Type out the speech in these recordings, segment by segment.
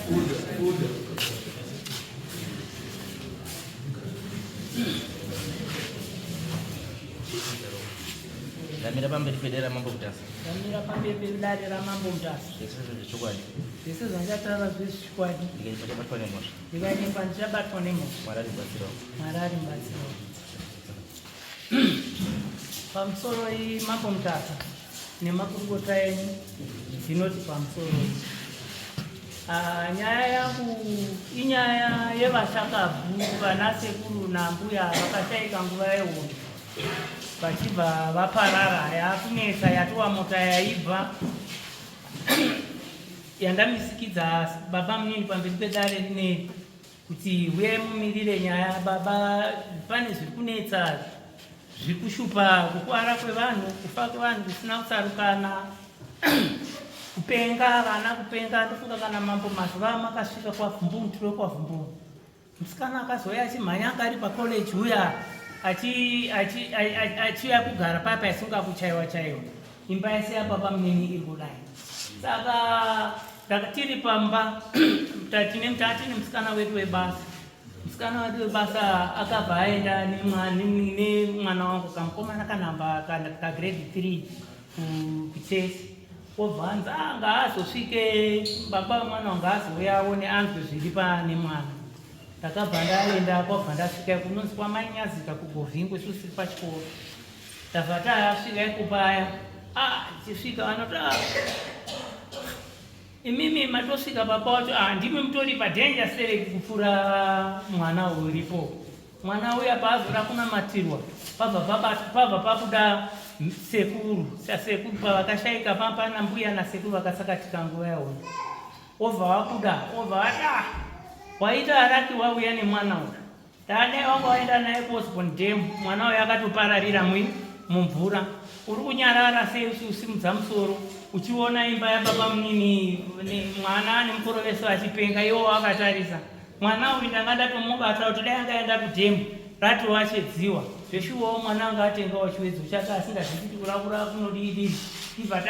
Ndamira pamberi pedare raMambo Mutasa. Ndamira pamberi pedare raMambo Mutasa. Zvese zvechokwadi. Zvese zvandataura zvese chokwadi. Ndikanyepa ndichabatwa nemhosva. Ndikanyepa ndichabatwa nemhosva. Mwari ari mubatsirawo. Mwari ari mubatsirawo. Pamusoro iyi Mambo Mutasa nemakurukota enyu ndinoti pamusoro iyi. Ah, nyaya yangu inyaya yevashakabvu vana sekuru nambuya vakashaika nguva yehondo vachibva vaparara yakunetsa yatova mota yaibva yandamisikidza baba munini pamberi pedare rineri kuti huyai mumirire nyaya baba pane zviri kunetsa zviri kushupa kukuvara kwevanhu kufa kwevanhu kusina kutsarukana kupenga vana kupenga ndofunga kana mambo mazuva makasvika kwavhumbunu tiro kwavhumbunu musikana akazouya achimhanya anga ari pacollege uya achiuya kugara paya paisunga kuchaiwa chaiwa imba yese yababa munini iri kudai saka tiri pamba tine tatine musikana wedu webasa musikana wedu webasa akabva aenda nemwana wangu kamukomana kanhamba kagrade 3 kuchesi obva anzi ah, ngaazosvike baba vemwana wangu azouya aone anzwe zviri pane mwana ndakabva ndaenda kwabva ndasvika kunonzi kwamainyazika kugovhingo isusu tiri pachikoro Tabva tasvika ikupaya. Ah, tichisvika vanoti ah. Imimi matosvika papa wacho ah, ndimi mutori padanger stereki kupfuura mwana uripo. Mwana uya paazoda kunamatirwa pabva pabva pabuda sekuru sasekuru pavakashaika papa nambuya nasekuru vakatsakatika nguva yaona obva wabuda obva wati ah, waita araki wauya nemwana uyu Dai wanga waenda naye kuOsborne Dam, mwana uyo akatopararira mui mumvura. Uri kunyarara sei uchisimudza musoro uchiona imba yababa munini mwana nemukoro vese vachipenga iwo wakatarisa. Mwana uyu ndanga ndatomubata kuti dai anga aenda kudhemu ratova chedziwa. Zveshuwawo mwana anga atengawo chiwedzo chake asingazivi kuti kurakura kunodii dii. Ibva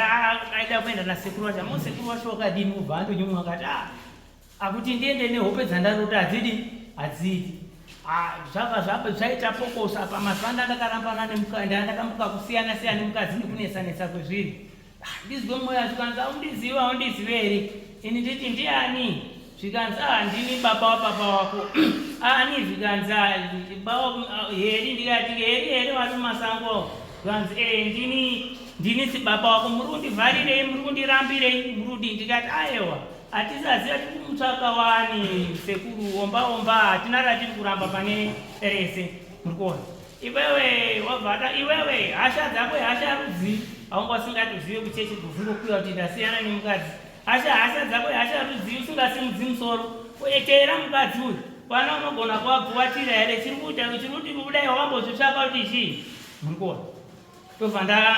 aida kuenda nasekuru wacho. Amo sekuru wacho wakadini ubva andonyumwa akati ah Akuti ndiende nehope dzandarota hadzidi hadzidi. Ah, zvabva zvabva zvaita pokosa apa mazuva andandakarambana nemukadzi ndakambuka kusiyana siyana nemukadzi nekunetsa netsa kwezvinhu. Ah, ndizwe mweya zvikanzi aundizive aundizive here ini nditi ndiani zvikanzi ah ndini baba wababa wako ani zvikanzi ah, baba heri ndikati heri heri wari mumasango zvikanzi eh ndini ndini sibaba wako muri kundivharirei muri kundirambirei muri kudii ndikati ayewa Hatisaziva tiri kumutsvaka wani sekuru omba omba hatina ratiri kuramba pane rese muri kuona iwewe wabvata iwewe hasha dzako hasha rudzi aunga usingatozive kuchechi kuvhungokuya kuti ndasiyana nemukadzi hasha hasha dzako hasha rudzi usingasimudzi musoro teera mukadzi uyu vana unogona kuvaguvatira here chiri kuita chiri kuti kudai wakambozvitsvaka kuti chii muri kuona ndobva nda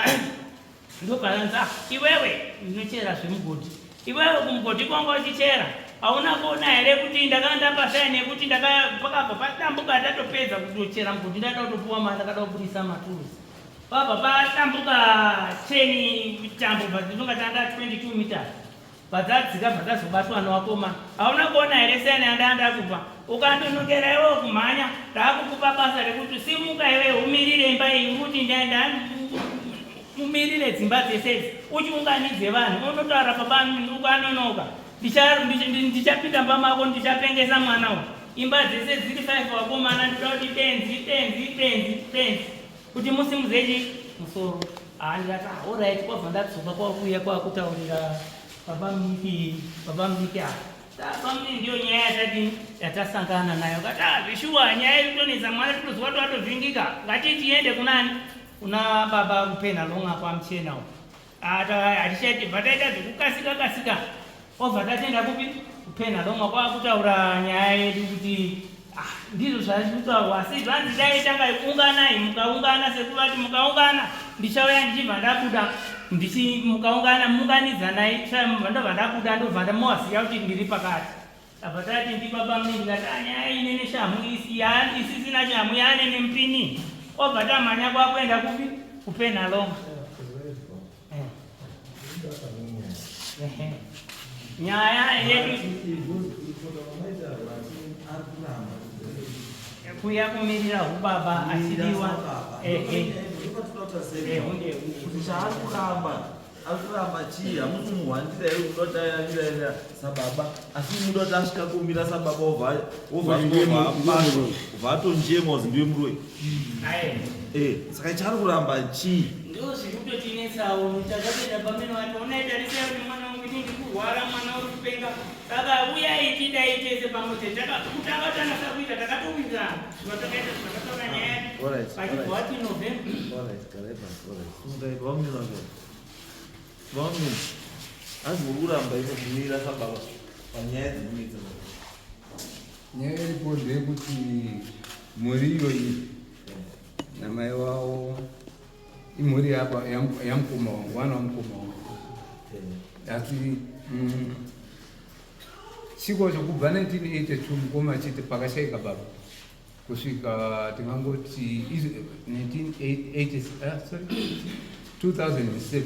Ndopaanzi ah, iwewe ndinochera zvemugodhi. Iwewe kumugodhi kwanga uchichera hauna kuona here kuti ndakanga ndapashaya nekuti pakabva padambuka ndatopedza kutochera mugodhi ndada kutopuwa mari ndakada kubudisa maturusi pabva padambuka cheni tambo bvatinonga tanga 22 meters Padzadzika bvatazobatwa newakoma hauna kuona here siyana yandanga ndakupa ukandonokera iwewe kumhanya ndakukupa basa rekuti simuka iwewe umirire imba iyi kuti ndaenda umirire dzimba dzese idzi uchiunganidze vanhu unotaura baba ukanonoka ndichapinda mba mako ndichapengesa mwana uyu imba dzese dziri five wakomana ndoda kuti benzi benzi benzi benzi kuti musimudze chi musoro ah, ndikati ah, orit kwabva ndadzoka kwakuuya kwakutaurira baba mudiki baba mudiki ah baba mudiki ndiyo nyaya yatadini yatasangana nayo kati ah zvishuwa nyaya iri kutonetsa mwana tinozwa kuti watovhingika ngati tiende kunani kuna baba kupena longa kwamuchena uko hatichaiti bva taita zvekukasika kasika obva tatenda kupi kupena lomwa kwakutaura nyaya yedu kuti ah, ndizvo zvazvitaurwa asi zvanzi dai tanga unganai mukaungana sekuru vati mukaungana ndichauya ndichibva ndabuda ndichi mukaungana munganidzanai ndobva ndabuda ndobva ndamowaziva kuti ndiri pakati Apa tati ndibaba mnini ndikati ah, nyaya ine neshamhu isisina shamhu yaane nemupini obva tamhanya kwakuenda kupi kupenalonga eh. Nyaya yedu Kuya kumirira hubaba achidiwa. Ehe. Kuti chaari kuramba, ari kuramba chii? Hamusi muhwandira here? Kuda kuti ayamira sababa, asi muda kuti asvika kumira sababa, obva obva atonjema uzi ndiwe muroyi. Eh, saka chaari kuramba chii? Ndo zviri kutotinetsawo. Takatoita pamene vati, onai, tarisai kuti mwana wangu, ini ndiri kurwara, mwana uri kupenga, saka uyai tidai tese pamwe chete. Kutanga tanasa kuita, takatowirirana, zvatakaita, zvakataura nyaya pachibva wati November. Alright, garai pasi. Alright. Sungai vamunini vake. Vamunini. Hanzi muri kuramba ino kumira sababa panyaya dzekunetsa. Nyaya iripo ndeyekuti mhuri iyoyi namai wavo imhuri yamukoma wangu, wana wamukoma wangu. Asi chiko chokubva 1982 mukoma achiti pakashaika baba kusvika tingangoti 1980, ah, sorry, 2007,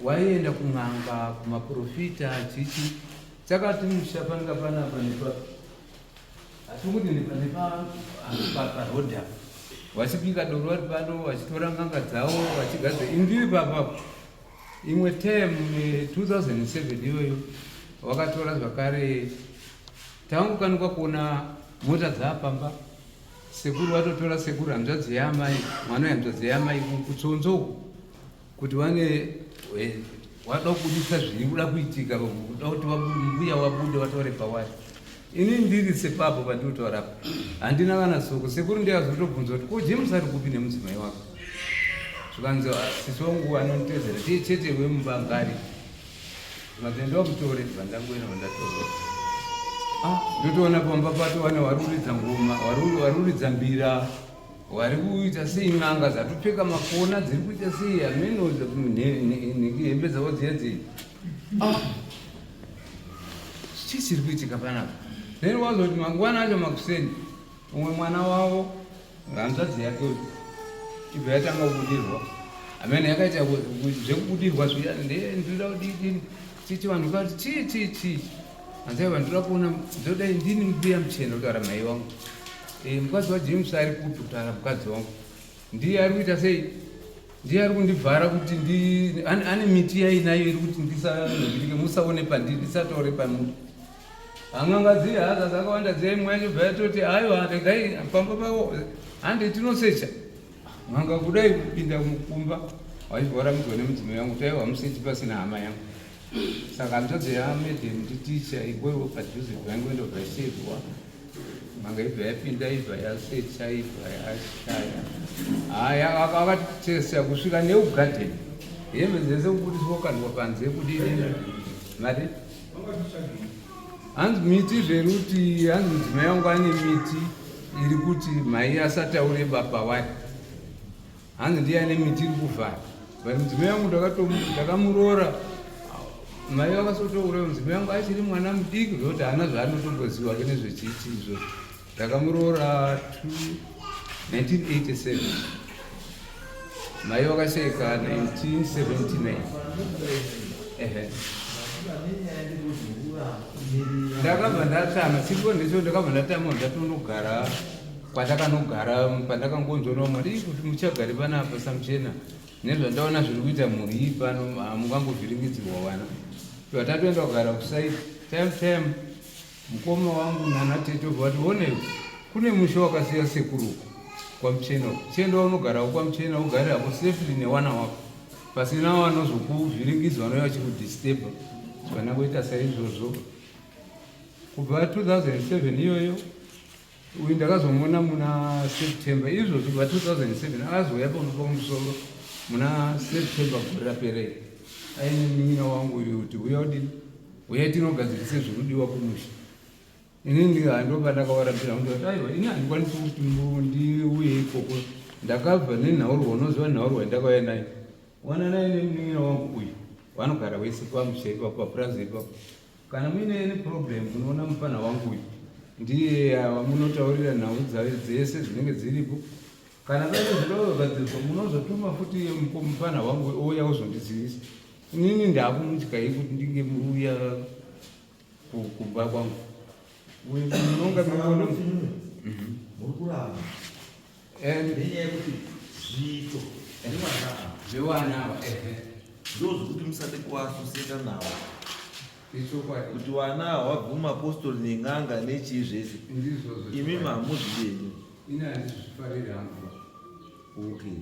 waienda kun'anga, kumaprofita, chichi chakati musha pananga panapa nepa, asi kuti neparodha vachibika doro vari pano, vachitora n'anga dzavo, vachigadzira. Indiri papapo imwe term 2007 iyoyo vakatora zvakare. Tangukanuka kuona mota dzaapamba, sekuru vatotora sekuru, hanzvadzi yaamai, mwana wehanzvadzi yaamai, kutsonzo uku, kuti vane wada kubudisa zviri kuda kuitika, kuda kuti mbuya wabude watore pawari. Ini ndiri sepapo pandiri kutaura apa, handina kana soko. Sekuru ndiye azotobvunza kuti, ko James ari kupi nemudzimai wake? Zvikanzi, "Ah, sisi wangu anonditedzera tiye chete wemubangari." Zvikanzi, enda wamutore. Vandangoenda, vandatorwa. Ah, ndotoona pamba patowana vari kuridza ngoma, vari kuridza mbira, vari kuita sei, n'anga dzatopfeka makona, dziri kuita sei, hameno hembe dzavo dziya dzei. Ah, chii chiri kuitika panapa? Then wazoti mangwana acho makuseni, umwe mwana wavo, hanzvadzi yake uyu, ibva yatanga kubudirwa. Hamene yakaita zvekubudirwa zviya, ndinoda kudii chichi. Vanhu vati, chii, chii, chii? Hanzai, ndoda kuona, ndodai ndini mbuya muchena kutaura mai wangu. Mukadzi waJames ari kupi? Kutaura mukadzi wangu, ndiye ari kuita sei, ndiye ari kundivhara kuti ane miti yainayo iri kuti ndisanhirike, musaone pandiri, ndisataure pamuti. Hang'anga dziya hadza dzakawanda dziya, imwe yacho bva yatoti, aiwa, regai pamba pavo, hande tinosecha. N'anga kudai kupinda mukumba, waibva waramidzwa nemudzimai wangu kuti, aiwa, musechi pasina hama yangu. Saka hanzvadzi yamadam nditicha ikwewo padhuze, bvangoenda bvaisevhwa. N'anga ibva yapinda, ibva yasecha, ibva yashaya. Haya, akatesa kusvika neugadheni, hembe dzese kubudiswa, kukandwa panze, kudini mari. Hanzi miti zveruti, hanzi mudzimai wangu ane miti iri kuti mai asataure baba wake. Hanzi ndiye ane miti iri kuvhara. But mudzimai wangu ndakamuroora mai vakasotoura mudzimai wangu achiri mwana mudiki, zvokuti haana zvaanotomboziva ke nezvechiiti izvozvo. Ndakamuroora 1987, mai vakashaika 1979. Ehe, ndakabva ndatama chiripo ndecho, ndakabva ndatama, ndatonogara kwatakanogara. Pandakangonzwa mwari kuti muchagare panapa samuchena, nezvandaona zviri kuita mhuri iyi pano, hamungangovhiringidzirwa vana. Tatoenda kugara kuside. Time time mukoma wangu nana tete obva vati, onewo kune musha wakasiya sekuru kwamuchena uku, chienda unogarawo kwamuchena, ugare hako safely newana wako, pasina vanozokuvhiringidzwa, vanouya vachikudisturba. Zvanangoita saizvozvo kubva 2007 iyoyo. Uyu ndakazomuona muna September izvozvo. Kubva 2007 akazouya pano pamusoro muna September gore raperei, aine munin'ina wangu uyu, kuti uya udini, uya tinogadzirise zviri kudiwa kumusha. Inini handopandakawarambira kuti, aiwa, ini handikwanisi kuti ndiuye ikoko. Ndakabva nenhaurwa, unoziva nhaurwa yandakauya nayo, wananai nemunin'ina wangu uyu, vanogara wese pamusha ipapo, papurazi ipapo. Kana muine any problem, munoona mufana wangu uyu, ndiye wamunotaurira nhau dzese dzinenge dziripo. Kana paine zvinogadzirwa, munozotuma futi mufana wangu ouya uzondizivisa. Inini ndakumutyai kuti ndinge muuya. Kumba kwangu. Munonga munoona. Muri kuramba. Nenyaya yekuti zviito zvevana ava. Zvevana ava, ehe. Ndozvokuti musade kuassociata navo. Ichokwadi. Kuti vana ava vabve mumapostori nen'anga nechii zvese. Ndizvozvo. Imi mamuzvidi henyu. Ini handizvifariri hangu. Okay.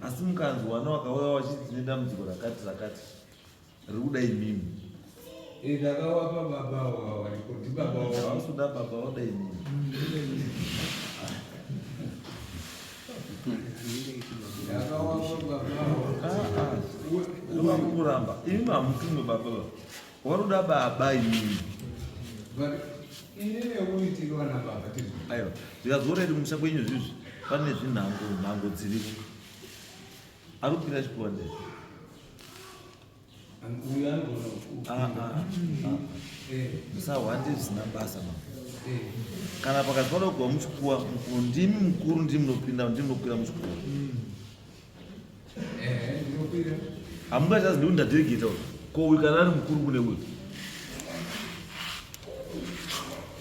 Asi mukanzi vana vakauya vachiti tine dambudziko rakati rakati riri kuda imimi. Eh, ndakawapa baba ava variko ndibaba wavo. Havasi kuda baba vanoda imimi. Ndakawapa baba ava. Ah, ah. Ndovakuramba. Imi hamutumwe baba va. Vanoda baba imimi. But inini yekuitirwa nababa tizvo. Aiwa. Zvikazoreri kumusha kwenyu zvizvi pane zvinhango nhango dziriko. Ari kukwira chikuva ndezvo. Uyu anogona Ah, ah, ah. Eh, Musahwande zvisina basa mama. eh. Kana pakati panoda kugwa muchikuwa mukuru ndimi mukuru ndimi munopinda ndimi munokwira muchikuwa. Eh, ndinokwira. Hamungachazi ndikuti ndadelegata uyu. Ko uyu kana ari mukuru kune uyu.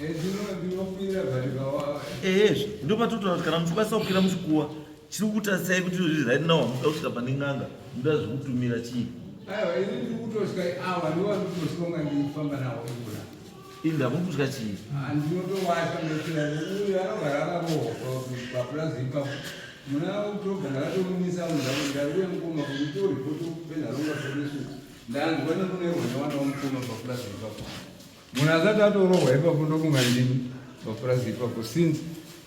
Eh, ndinokwira but kawa Ehezve ndopatotaura kuti kana muchikwanisa kukwira muchikuwa chiri kutarisai kuti izvozvi right now hamuda kusvika pane n'anga muda zvekutumira chii. Aiwa, ini ndiri kutosvika awa ndiwo ndikutosvika unga ndifamba nawo ikuna. Inda muri kutya chii? Ndinotowatya ndotira uyu anogara akarohwa papurazi ipapo. Muna October ndakatomumisa ndauya mukoma kuti toripoti penharaunda police. Ndanzwa nekunerwa nevana vamukoma papurazi ipapo. Munhu asati atorohwa ipapo ndokunga ndimi papurazi ipapo since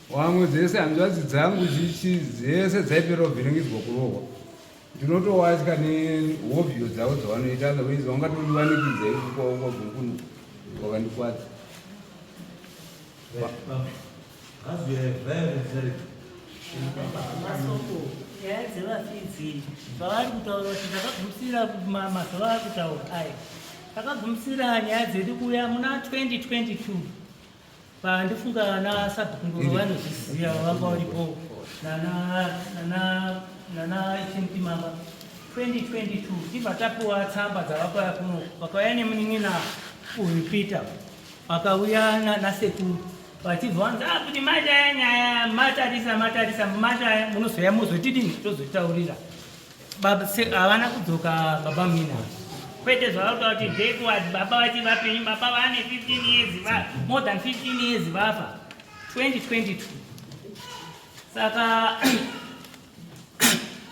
wamwe dzese hanzvadzi dzangu chichi dzese dzaipera kuvhiringidzwa kurohwa. Ndinotowatya nehovhiyo dzavo dzavanoita otherwise vangatondiwanikidza iko kwabvunkuno wakandikwadza. Masoko nyaya dzevafidzi zvavari kutaura kuti takagumisira mazuva ari kutaura aya takagumisira nyaya dzedu kuya muna 2022 pandifunga ana sabhukundoro vanozviziva vanga varipo nana ichimtimamba 2022 tibva tapiwa tsamba dzavakauya kuno vakauya nemunin'ina uyu Peter vakauya nasekuru vachibva vanzi ah kuti mashaya nyaya matarisa matarisa mashaya munozoya muzotidini tozotaurira havana kudzoka baba mina kwete zvavakutaura kuti backward baba vachi vapenyu baba vane 15 years more than 15 years vafa 2022 saka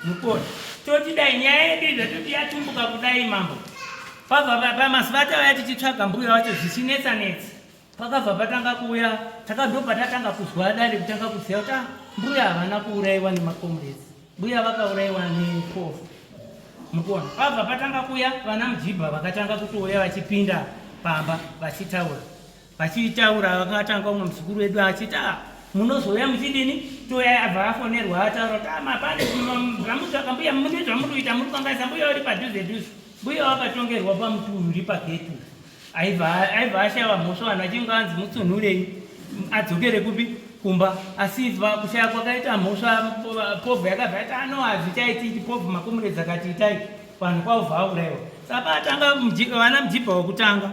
mukona toti dai nyaya yedu izvo toti yatumbuka kudai mambo pabva pamazuva atauya tichitsvaga mbuya wacho zvichinetsa netsa pakabva patanga kuuya takandobva tatanga kuzwa dare kutanga kuziva kuti ah, mbuya havana kuurayiwa nemacomrades mbuya vakaurayiwa nepofu mukuona pabva patanga kuuya vana mujibha vakatanga kutouya vachipinda pamba vachitaura vachitaura vakatanga umwe muzukuru wedu achiti ah munozouya muchidini toya abva afonerwa ataura kuti ah mapane zvamutsvaka mbuya mune zvamunoita muri kukanganisa mbuya uri padhuze dhuze mbuya wakatongerwa pamutunhu uri pagetu aibva ashaiwa mhosva vanhu vachinge vanzi mutsunhurei adzokere kupi kumba asi kushaya kwakaita mhosva povhu yakabva yati ano hazvichaitiki povhu makomuredzi akati itai vanhu kwavobva aurayiwa saka patanga vana mujibha wekutanga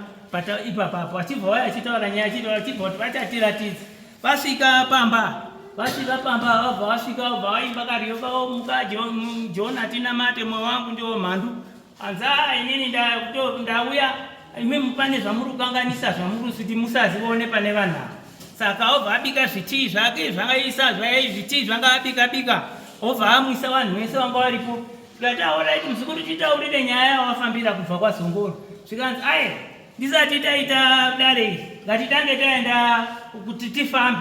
ipapapo achibva waya achitaura nyaya achitaura achibva kuti vachatiratidza vasvika pamba vasvika pamba vabva vasvika vabva vaimba kariyo vaomuka John atina mate moyo wangu ndiwo mhandu anzi a inini ndauya imi pane zvamuri kukanganisa zvamuri kuti musazione pane vanhu ava saka obva abika zvitii zvake zvangaisa zvitii zvanga abika bika obva amwisa vanhu vese vanga varipo tikati aoraiti muzukuru titaurire nyaya yawafambira kubva kwazongoro zvikanzi aye ndisati taita dare iri ngatitange taenda kuti tifambe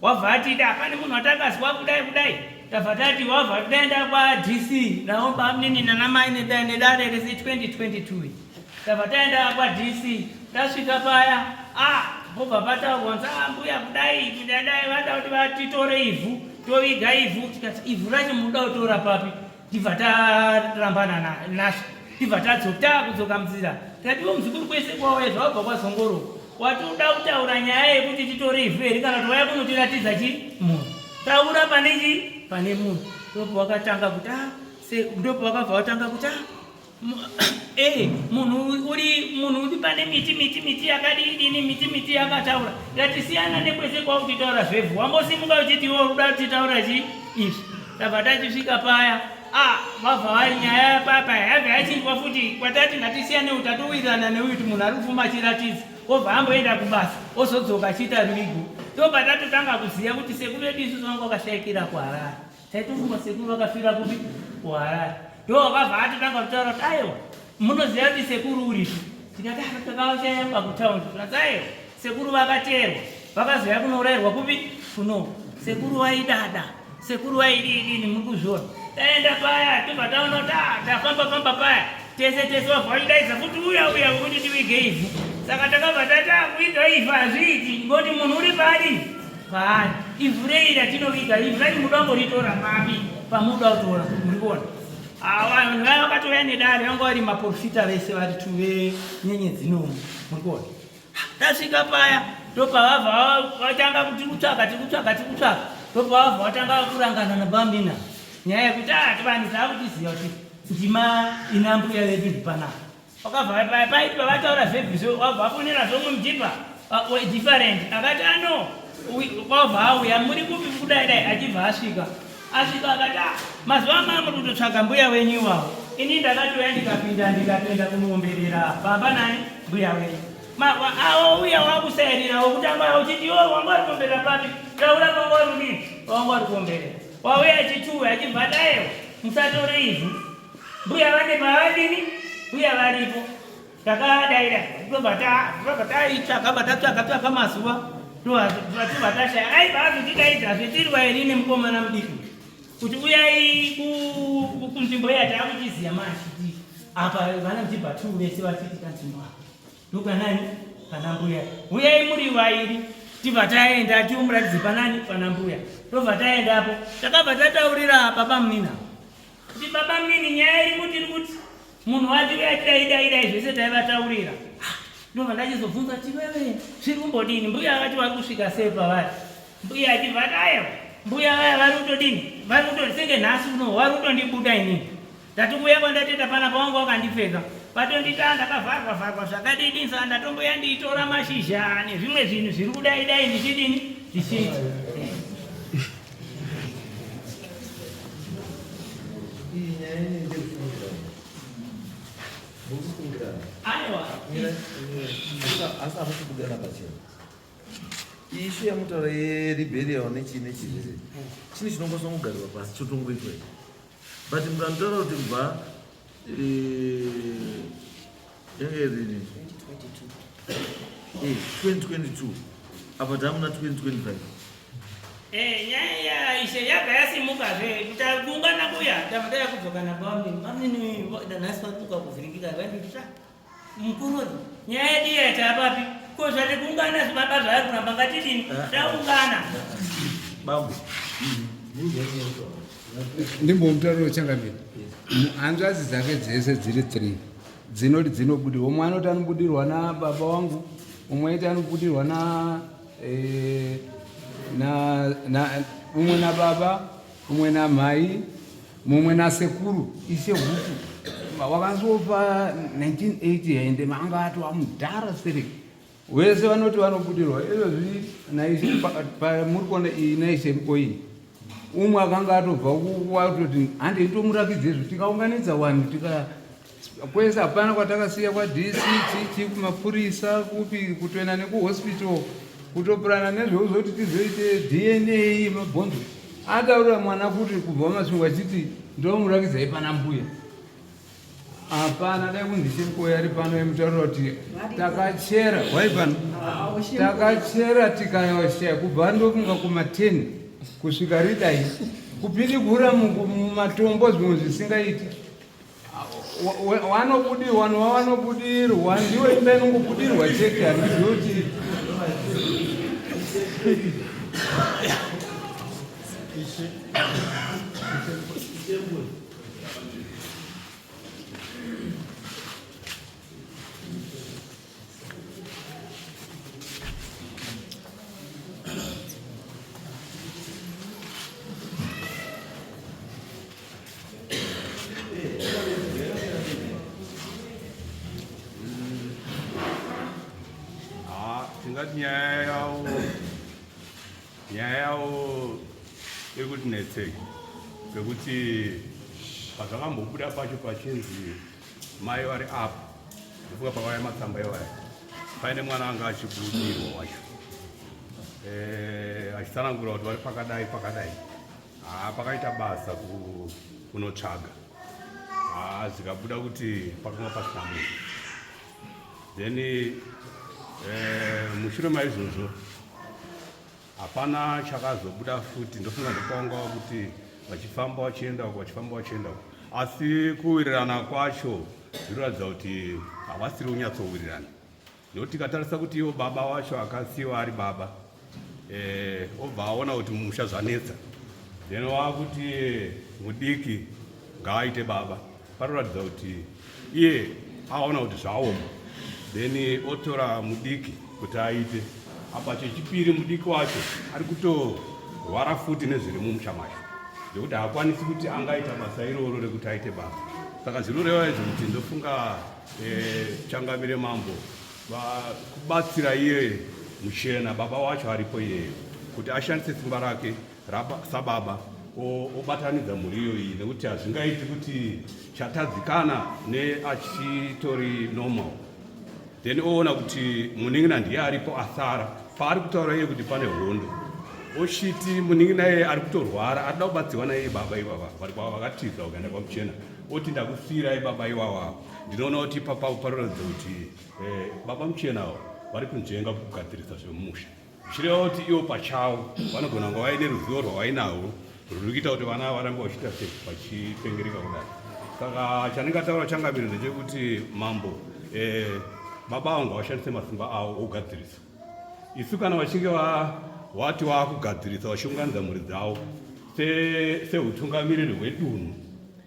wabva atiti hapane munhu watakazwa kudai kudai tabva tati wabva taenda kwaDC naomba nini nanamai nedare rese 2022 tabva taenda kwaDC tasvika paya a pobva pataurwa nzi a mbuya kudai kudai vada kuti vatitore ivhu toviga ivhu tikati ivhu racho munoda kutora papi tibva tarambana nazvo tibva tadzoka taakudzoka munzira tikati iwo muzukuru kwese kwauya zvawabva kwazongoro watoda kutaura nyaya yekuti titore ivhu here kana kuti waya kunotiratidza chi munhu taura pane chi pane munhu ndopo wakatanga kuti a ndopo wakabva watanga kuti a. Eh, munhu uri munhu uri pane miti miti miti yakadii miti miti yakataura yatisiyana nekwese kwautitaura zvevhu wambosimuka uchiti iwe uda kutitaura chi izvi tabva tachisvika paya ah vabva vari nyaya papa yabva yachinjwa futi kwatati ngatisiyane uyu tatowirirana neuyu kuti munhu ari kufuma achiratidza obva amboenda kubasa ozodzoka achiita ruvigo tobva tatotanga kuziva kuti sekuru vedu isusu vanga vakashaikira kuharare Taitofunga sekuru vakafira kupi? KuHarare. Ndo wakabva atotanga kutaura kuti aiwa munoziva kuti sekuru uripi? Tikati ah takavashaya pakutaundi. Tikati aiwa sekuru vakateerwa vakazouya kunourayirwa kupi? Kuno. Sekuru vaidada. Sekuru vaidii dini muri kuzviona. Taenda paya tobva taona kuti ah tafamba famba paya tese tese vabva vachidaidza kuti uya uya kuti tiwige ivhu. Saka takabva tati ah kuiga ivhu hazviiti ngoti munhu uri paadini? Paari. Ivhu rei ratinoviga ivhu racho munoda kumboritora papi pamunoda kutora muri kuona awa vanhu vaya vakatouya nedare vanga vari maprofita vese vari tu venyenyedzi nomwe muri kuona tasvika paya ndopavabva vatanga kuti kutsvaka tiri kutsvaka tiri kutsvaka ndopavabva vatanga kurangana nabamina nyaya yekuti ah tivanhu taakutiziva kuti ndima ina mbuya vedu ndipanapa Wakabva paitwa vataura zvebviso wabva wafonera zvomwe mujibha different akati ano wabva auya muri kupi kudai dai achibva asvika asvika akati ah, mazuva amaya muri kutotsvaga mbuya wenyu iwawo ini ndakatouya ndikapinda ndikatoenda kunoomberera baba nani mbuya wenyu awo uya wakusairira wokutanga uchiti iwo wanga uri kuomberera papi taura panga uri kudini wanga uri kuomberera wauya achituwe achibva daewo musatore ivhu Mbuya vane pavadini, mbuya varipo. Takadaira, tobva taitsvaka, bva tatsvaka tsvaka mazuva, tobva tashaya. Aibva azotidaidzazve tiri vairi nemukomana mudiki kuti uyai kunzvimbo iya taakuchiziva manje kuti apa vana mjibha two vese vachiti kanzvimbo apa ndokanani pana mbuya uyai muri vairi tibva taenda timuratidze panani pana mbuya tobva taendapo takabva tataurira baba munina Kuti baba mini nyaya iri kuti iri kuti munhu wati uya dai dai dai zvese taivataurira. Ah, ndobva ndachizobvunza kuti wewe zviri kumbodini? Mbuya vakati vari kusvika sei pavari? Mbuya achibva ati ayewa mbuya vaya vari kutodini? Vari kutodi senge nhasi uno vari kutondibuda inini. Ndati kuuya kwandatoita panapa wanga wakandipfeka. Vatondita ndakavharwa vharwa zvakadini saka ndatomboya ndiitora mashizha nezvimwe zvinhu zviri kudai dai ndichidini ndichiita. Iyi nyaya inenge ndekufungirana. Murikufungirana. Aiwa. Asi hamusi kubudana pachena. Ishu yamutaura yerebellion nechii nechii zvese. Chinhu chinokwanisa kugarirwa pasi chotongoitwa ichi. But mukanitaura kuti kubva eh, yange rini? 2022 apa tamuna 2025 Eh, nyaya ya ishe yabva yasimukazve takuungana kuya tabva taya kudzoka nabamnini bamnini nhasi vatuka kuvhiringika vanditi ta mukuru nyaya yedu iya tapapi ko zvati kuungana zvibaba zvaari kuramba ngatidini ah. taungana bambo ndimbomutauriro changamire hanzvadzi dzake dzese dziri three dzinoti dzinobudirwa umwe anoti anobudirwa nababa wangu umwe aiti anobudirwa na eh, na, na umwe nababa umwe namai mumwe nasekuru ishe huku wakazofa 1980 ende manga atova mudhara stereki wese vanoti vanobudirwa izvozvi naishe muri kuona iyi naishe mkoyi umwe akanga atobva watoti hande ndomurakidze izvo tikaunganidza vanhu tika kwese hapana kwatakasiya kwadc chichi kumapurisa kupi kutoenda nekuhospital kutopurana nezveuzoti tizoite dna mabhonzo ataurira mwana kuti kubva masvingo achiti ndomurakidzai pana mbuya hapana dai kunzi chemkoya ari pano yemutaurira kuti takachera wai pano takachera tikashaya kubva ndofunga kuma 10 kusvika ridai kupidigura mumatombo zvimwe zvisingaiti wanobudirwa nowavanobudirwa ndiwo imba inongobudirwa chete handizivi kuti Ndingati nyaya yavo nyaya yavo iri kuti netsei pekuti pazvakambobuda pacho pachinzi mai vari apa ndofunga pakauya matsamba iwaya paine mwana anga achibudirwa wacho eh, achitsanangura kuti vari pakadai pakadai haa pakaita basa kunotsvaga haa zvikabuda kuti pakanga pasina munhu then eh, mushure maizvozvo hapana chakazobuda futi ndofunga ndopaungawa kuti vachifamba vachienda uko vachifamba vachienda uko asi kuwirirana kwacho zvinoratidza kuti havasiri kunyatsowirirana Nekuti tikatarisa kuti ivo baba wacho akasiiwa ari baba eh, obva aona kuti mumusha zvanetsa then wakuti mudiki ngaaite baba panoratidza kuti iye aona kuti zvaoma then otora mudiki kuti aite apa chechipiri mudiki wacho ari kutorwara futi nezviri mumusha macho zvekuti haakwanisi kuti angaita basa iroro rekuti aite baba saka zvinoreva izvo kuti ndofunga Eh, changamire mambo kubatsira iye muchena baba wacho aripo iyeyo kuti ashandise simba rake sababa obatanidza mhuri iyoyi nekuti hazvingaiti kuti chatadzikana neachitori normal then oona kuti munin'ina ndiye aripo asara paari kutaura iye kuti pane hondo ochiti munin'ina iye ari kutorwara arida kubatsirwa naiye baba ivava vari kwava vakatiza kuenda kwamuchena oti ndakusiirai baba iwawa ndinoona kuti ipapapo panoratidza kuti eh, baba muchena avo vari kunzvenga kugadzirisa zvemumusha zvichireva kuti ivo pachavo vanogona kunge vaine ruzivo rwavainarwo rwuri kuita kuti vana varambe vachiita se vachipengereka kudai saka chandingataura changamire ndechekuti mambo eh, baba avo ngavashandise masimba avo okugadzirisa isu kana vachinge wati waakugadzirisa vachiunganidza mhuri dzavo seutungamiriri hwedunhu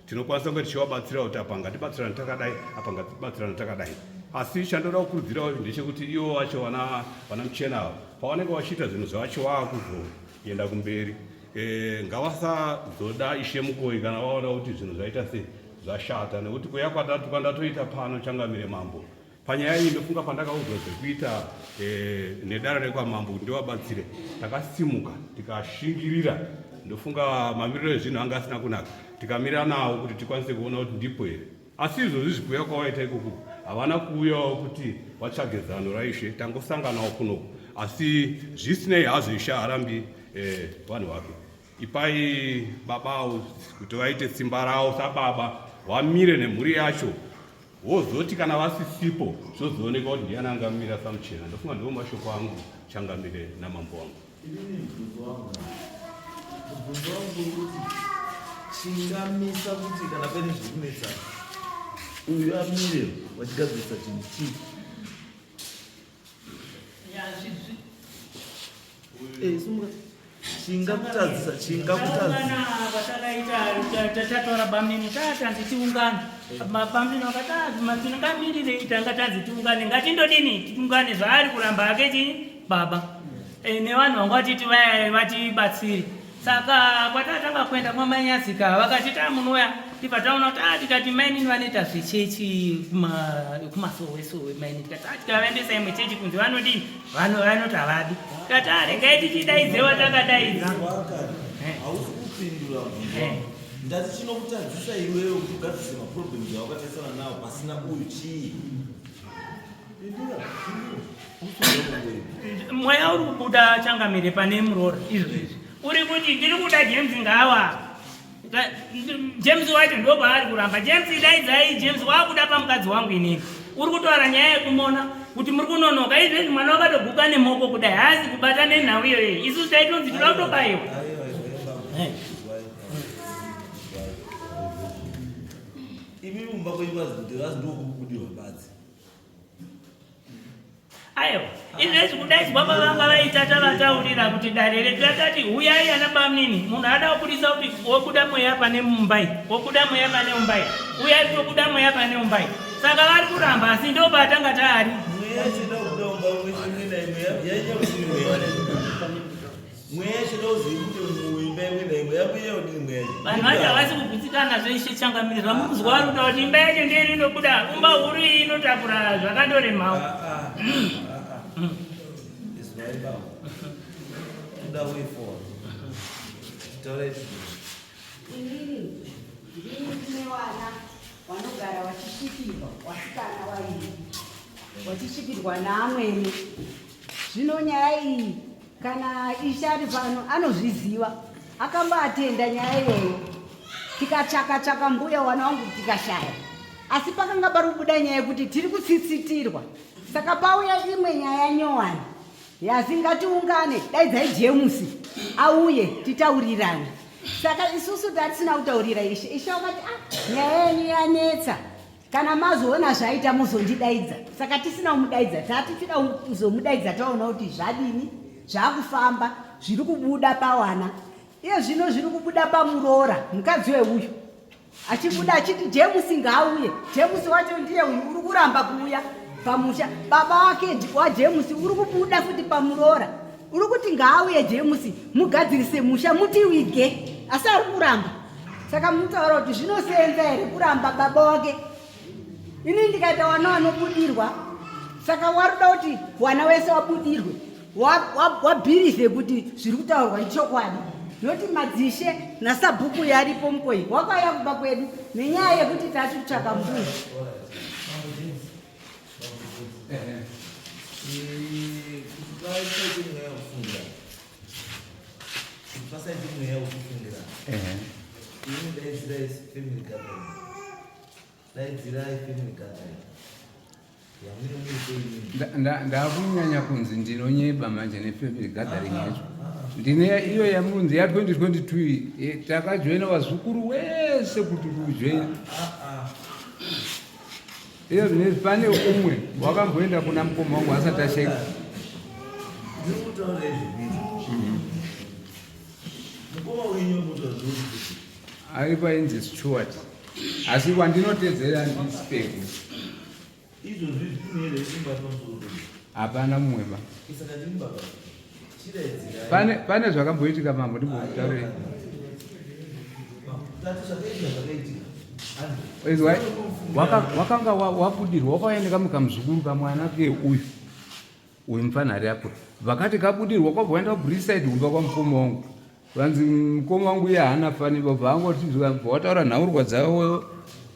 tinokwanisa kunge tichivabatsira kuti apa ngatibatsirane takadai apa ngatibatsirane takadai asi chandoda kukurudzirawo ndechekuti ivo vacho vana vana muchena ava pavanenge vachiita zvinhu zvacho vakuzoenda kumberi e, ngavasazoda ishe mukoi kana vaona kuti zvinhu zvaita sei zvashata nekuti kuya kwandatoita pano changamire mambo Panyaya iyi ndofunga pandakaudzwa zvekuita eh, nedare rekwamambo kuti ndivabatsire, takasimuka tikashingirira. Ndofunga mamiriro ezvinhu anga asina kunaka, tikamira nawo kuti tikwanise kuona kuti ndipo here. Asi izvozvi zvikuuya kwavaita ikoku havana kuuyawo kuti vatsvage zano raishe, tangosanganawo kunoku. Asi zvisinei hazvo ishe haarambi eh, vanhu vake. Ipai babawo kuti vaite simba ravo sababa, vamire nemhuri yacho Wozoti kana vasisipo zvozooneka kuti ndiani angamira samuchena. Ndofunga ndiwo mashoko angu changamire namambo wangu. Inini mubvunzo wangu mubvunzo wangu uri kuti chingamisa kuti kana paine zviri kunetsana uyu amire vachigadzirisa chinhu chii? Eh, sumuka. Chingakutadzisa, chingakutadzisa. Kwatakaita tataura bamnini tatanzi tiungane. Bamnini vakati ah, tingamirirei tanga tanzi tiungane. Ngatindodini tiungane zvaari kuramba hake chii baba. Eh, nevanhu vanga vachiti vaya vatibatsire. Saka kwatatanga kuenda kwamanyazika vakati tamunouya tibva taona kuti ah, tikati mainini vanoita zvechechi kumasowe sowe mainini tikati ah, tikavaendesa imwe chechi kunzi vanodini vanhu vanoti havadi tikati ah, regai tichidaidze watakadaidza hausi kupindura ndati chinokutadzisa iwewe kuti ugadzise maproblems awakatarisana nawo pasina uyu chii Mweya uri kubuda changamire pane muroora izvo izvi uri kuti ndiri kuda James ngawa James wacho ndopaari kuramba James daidzai James wakuda pamukadzi wangu inini uri kutaura nyaya yekumona kuti muri kunonoka izvezvi mwana wakatoguka nemoko kudai haasi kubata nenhau iyoyo isu taitonzi toda kutobayiwa imi mumba kwenyu vazi ndokubudirwa badzi Aiwa, izvezvi kudaidzwa kwavanga vaita tavataurira kuti dare redu rakati huyai ana bamnini, munhu ada kubudisa kuti wobuda mweya pane mumbai, wobuda mweya pane mumbai, uyai tobuda mweya pane mumbai. Saka vari kuramba asi ndo patanga taari. Mweya cheda kubuda mumba imwe naimwe yaita kuti mweya. Mweya cheda uzive kuti muimba imwe naimwe yakuya kudini mweya. Vanhu vacho havasi kugutsikana zveshe changamire zvamukuzwa vari kutaura kuti imba yacho ndiyo inobuda umba huru iyi inotakura zvakandoremawo. Ah, ah, ah. Izwai baba. Kuda way forward. Taurai tizwe. Inini ndini ndine vana vanogara vachisvikirwa, vasikana vaviri vachisvikirwa naamwene. Zvino nyaya iyi kana ishe ari pano anozviziva, akamboatenda nyaya iyoyo. Tikatsvaka tsvaka mbuya wana wangu tikashaya, asi pakanga pari kubuda nyaya yekuti tiri kutsitsitirwa. Saka pauya imwe nyaya nyowani yazi ngatiungane, daidzai James auye titaurirane. Saka isusu tatisina kutaurira ishe, ishe wakati ah, nyaya yenyu yanetsa, kana mazoona zvaita muzondidaidza. Saka tisina kumudaidza, tatichida kuzomudaidza taona kuti zvadini, zvakufamba, zviri kubuda pawana. Iye zvino zviri kubuda pamuroora, mukadzi weuyu achibuda achiti James ngaauye. James wacho ndiye uyu uri kuramba kuuya pamusha. Baba wake waJames uri kubuda futi pamuroora, uri kuti ngaauye James mugadzirise musha mutiwige, asi ari kuramba. Saka mutaura kuti zvinosenza here kuramba baba wake? Ini ndikaita wana wanobudirwa, saka waruda kuti wana wese wabudirwe, wabhirivhe kuti zviri kutaurwa ichokwadi. Noti madzishe nasabhuku yaripo mukoi wakauya kumba kwedu nenyaya yekuti tati kutsvaka mbuya. Kuti pasaite mweya wekufungira, kuti pasaite mweya wekufungira, ini daidzirai family gathering, daidzirai family gathering yamune muite imini. Ndakunyanya kunzi ndinonyeba manje nefamily gathering yacho. Ndine iyo yamunzi ya 2022, takajoina vazukuru wese kuti kujoina iyo zvinezvi. Pane umwe wakamboenda kuna mukoma wangu asati ashaika. Ndiri kutaura izvi, mukoma wenyu mutaura zviri Ari painzi Stewart, asi wandinotedzera ndiSpegu. Izvozvi zvine simba pamusoro penyu? Hapana mumwe ba. Saka ndini baba, chidaidzirai. Pane zvakamboitika mambo, ndimbokutaurei. Tati zvakaitika zvakaitika. Izwa, wakanga wabudirwa, wakauya nekamwe kamuzukuru kamwana ke uyu uyu mufana ari apo. Vakati kabudirwa, kwabva waenda kuBriside kumba kwamukoma wangu. Vanzi mukoma wangu iye haana fani, vabva vangoti bva wataura nhaurwa dzavo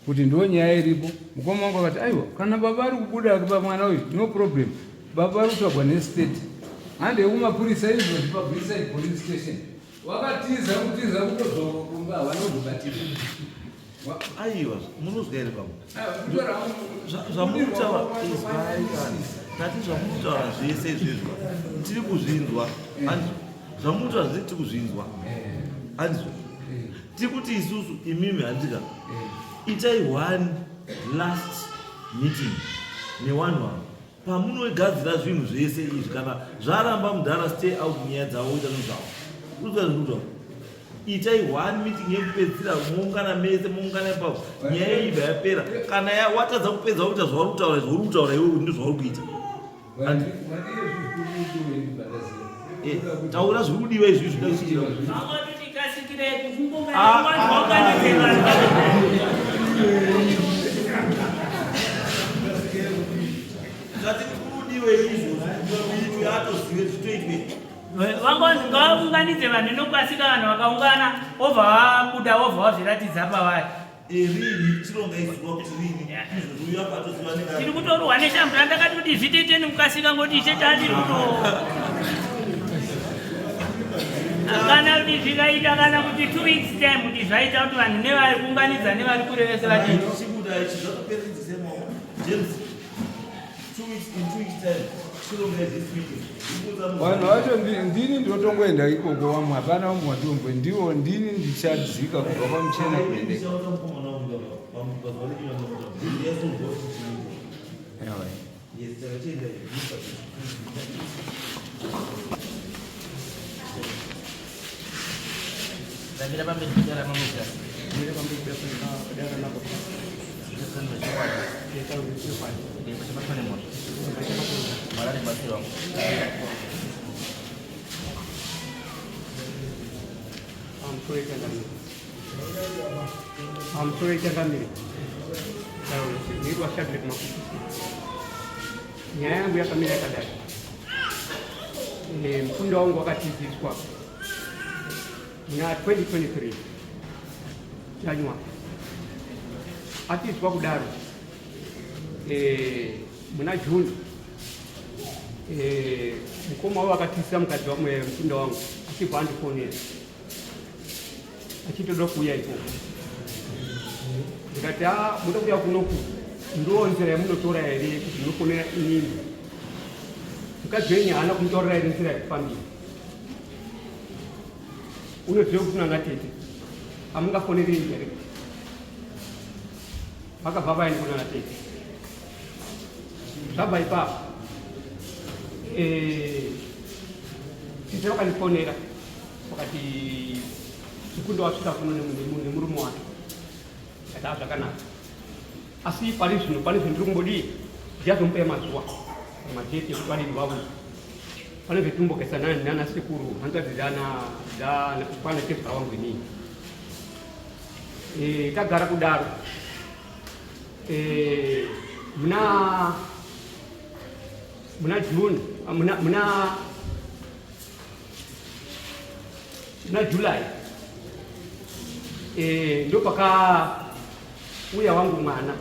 kuti ndo nyaya iripo. Mukoma wangu akati aiwa, kana baba ari kubuda pamwana uyu, no problem. Baba vari kutsvagwa nestate, hande kumapurisa izvozvi paBriside police station. Wakatiza, kutiza kutozorumba, havanozobatika. Aiwa, munozwa here baba zvamurikutaura? Izwai kani, tati zvamurikutaura zvese izvezvo tiri kuzvinzwa, handizvo? Zvamurikutaura zvese tiri kuzvinzwa, handizvo? Tiri kuti isusu imimi, handika, itai one last meeting newanhu ava pamunogadzira zvinhu zvese izvi. Kana zvaramba, mudhara stay out nyaya dzavo, ita zvinhu zvavo. Urikuita zviri kutaura, itai one meeting yekupedzisira, moungana mese, moungana ipapo, nyaya iyi ibva yapera. Kana watadza kupedza kuita zvauri kutaura izvo, uri kutaura iwewe ndizvo zvauri kuita. Taura zviri kudiwa izvi zvida kuchiita. Vangoti tikasikirei kukungounganidze vanhu. Zvati kudiwe izvo kuitwe, atozive zvitoitwe. Vangonzi ngavaunganidze vanhu nokukasika, vanhu vakaungana, obva vabuda, obva vazviratidza pavari. Rini chironga izuva kuti rini izvozvo uyu apa atoziva. Tiri kutorwa neshambura, ndakati kuti zvitoite nekukasika, ngoti ishe taatiri kuto kana kuti zvikaita kana kuti 2 weeks time, kuti zvaita kuti vanhu nevari kuunganidza nevari kure vese vati Chibuda ichi zvatoperedzise maoko. James, 2 weeks, in 2 weeks time chironga this meeting. Ikuudza munhu. Vanhu vacho ndini ndinotongoenda ikoko, wamwe hapana, vamwe watombo ndiwo ndini ndichadzika kubva kwamuchena kuendeka. Ndichaudza mukomana wangu baba, pazuva rechivanhu ndiyazonzwa kuti chii. Ewe. Yes, takachienda izvi. Ndamira pamberi pedare ramambo Mutasa. Mire pamberi pedare ramambo. Chokwadi. Pachabatwa nemhosva. Mwari aribatsiri wangu. Pamusoro changamire. Pamusoro changamire. Ndinoitwa Shadrack Makukusi. Nyaya yangu yakamira yakadai. Mukunda wangu wakatiziswa muna 2023 January. Atizwa kudaro muna June mukoma wavo akatizisa mukadzi mukunda wangu achibva andifonera achitoda kuuya ikoko. Ndikati a muda kuuya kunoku, ndo nzira yamunotora here kuti munofonera inini? Mukadzi wenyu haana kumutaurira here nzira yekufambira? Unoziva kuti unana tete, hamungafoneri direct. Vakabva vaenda kunana tete. Zvabva ipapo tete vakandifonera vakati mukundo wasvika kuno nemurume wake. Ndikati a zvakanaka, asi pari zvino pane zvendiri kumbodii, ndichazomupa mazuva madheti ekuti vadini vauye. Pane zvetimbogaisa nana sekuru hanzvadzi kwana tezvara wangu inini. Tagara kudaro muna June, muna July ndopakauya wangu mwana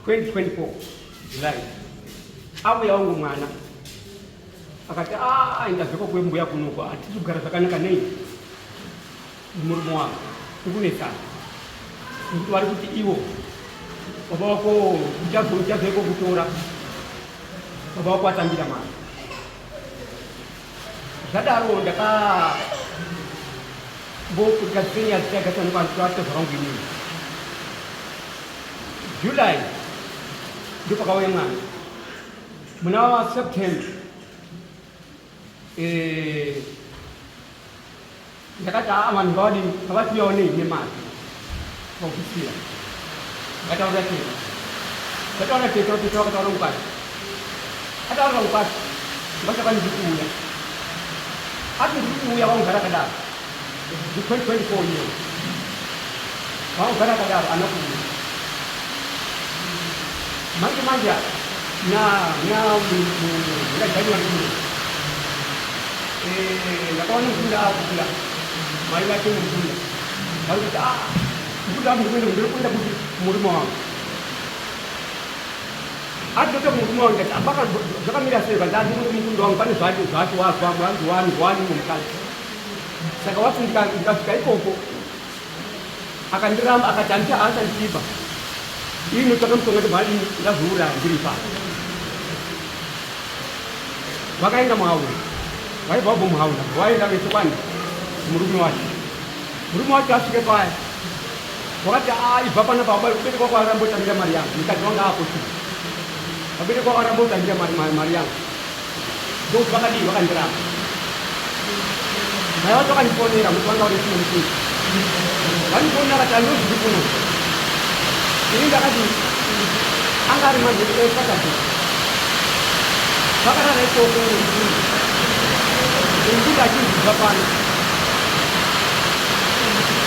2024 July. Auya wangu mwana akati ndabveka kwembuya kunoko, hatisi kugara zvakanaka nei murume wangu, tikunetsana nekuti vari kuti ivo baba wako uchazoiko kutora baba wako atambira mari. Zvadaro ndakambogadzisenya zvichagasanekwaatezvavangu inini. July ndopakauya mwana. Muna September ndakati aa vanhu ngavadini, ngavatiuyawo nei nemari pakusiya. Ndakataurira tete, ndataura tete, tete vakataura mukadzi, ataurira mukadzi ngachakani ndiri kuuya. Ati ndiri kuuya, vangogara akadaro ndi 2024 year, vangogara akadaro ana kuuya. Manje manje na na muna January kuno ndakaona mukunda akubuda mai vake mukunda vari kuti a mukunda wangu ndiri kuenda kuti murume wangu. Ati ndote murume wangu, ndati apaka zvakamira sei? Kanzi ati kuti mukunda wangu pane zvati zvacho wazwa wanzi wani wani mukadzi, saka wati ndikasvika ikoko akandiramba akati handiti haachandipa ini, notsvaka mushonga ndobva adini ndazviuraya ndiri ipapo. Vakaenda muhaunda, vaibva vabva muhaunda vaenda vese kwani murume wacho. Murume wacho asvike paya wakati a ibva panapa, vabereki kwako varambotambira mari yangu. Mukadzi wanga apo vabereki kwako varambotambira mari yangu, ndokuti vakadii vakandiramba. Mai vacho vakandifonera musi wanga uri chimwe musingi, vandifonera vati andozviri kuno. Ini ndakati anga ari manheru eSaturday, vakarara ikoko mukunda achinzibva pano.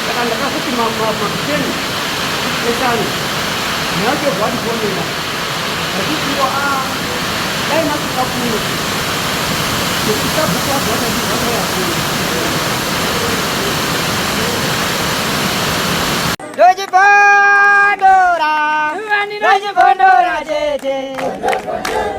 Saka ndakazoti makuseni esano mai vacho bva vandifonera vachitiwo a dai masvika kuno nekuti sabhuku vacho vasati vakauya kuno. Ndochibondora, ndochibondora chete.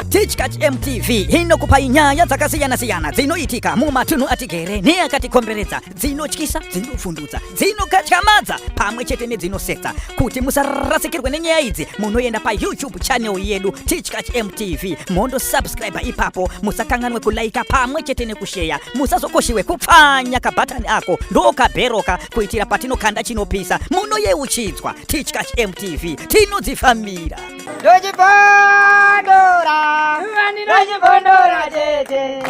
Tichkach MTV inokupai nyaya dzakasiyana-siyana dzinoitika mumatunhu atigere neakatikomberedza, dzinotyisa, dzinofundutsa, dzinokatyamadza pamwe chete nedzinosetsa. Kuti musarasikirwe nenyaya idzi, munoenda paYouTube channel yedu Tichkach MTV, mondosubscribe ipapo. Musakanganwe kulaika pamwe chete nekusheya. Musazokoshiwe kupfanya kabhatani ako ndokabheroka kuitira patinokanda chinopisa munoyeuchidzwa. Tichkach MTV, tinodzifambira. Ndochibondora, ndochibondora chete.